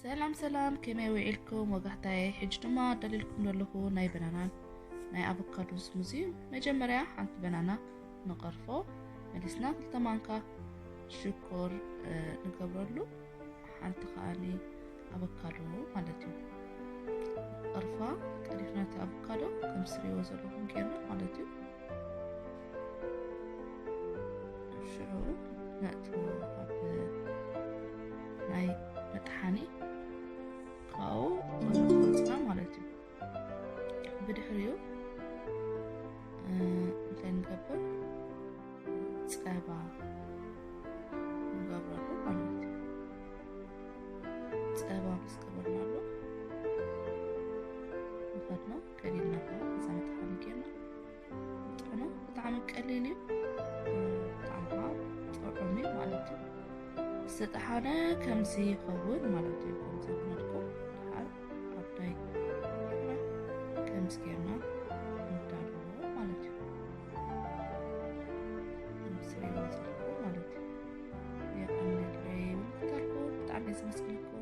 ሰላም ሰላም፣ ከመይ ውዒልኩም ወጋሕታየ? ሕጂ ድማ ኣዳልየልኩም ዘለኹ ናይ በናናን ናይ ኣቮካዶን ስሙዚ እዩ። መጀመርያ ሓንቲ በናና ንቐርፎ፣ መሊስና ክልተ ማንካ ሽኮር ንገብረሉ፣ ሓንቲ ከኣኒ ኣቮካዶ ማለት እዩ። ቀርፋ ቀሪፍና እቲ ኣቮካዶ ከም ስሪዎ ዘለኹም ጌርና ማለት እዩ። ሽዑ ነእትዎ ኣብ ናይ መጥሓኒ ካብኡ ቆርጽና ማለት እዩ። ብድሕሪኡ እንታይ ንገብር? ጸባ ንገብረሉ ማለት እዩ። ጸባ ምስ ገበርናሉ ንኸድኖ ቀሊልና እዛ መጥሓኒ ጌርና ንጥዕኖ። ብጣዕሚ ቀሊል እዩ። ብጣዕሚ ከዓ ጥዑም እዩ ማለት እዩ። ዝተጠሓነ ከምዚ ይኸውን ማለት እዩ። ከምዚ ይኹነልኩም። ደሓር ኣብ ናይ ጌርና ከምዚ ጌርና ንዳልዎ ማለት እዩ። ከምዚ ትሪእዎ ዘለኹም ማለት እዩ። የቐንለይ ምክታልኩም ብጣዕሚ እየ ዘመስግነኩም።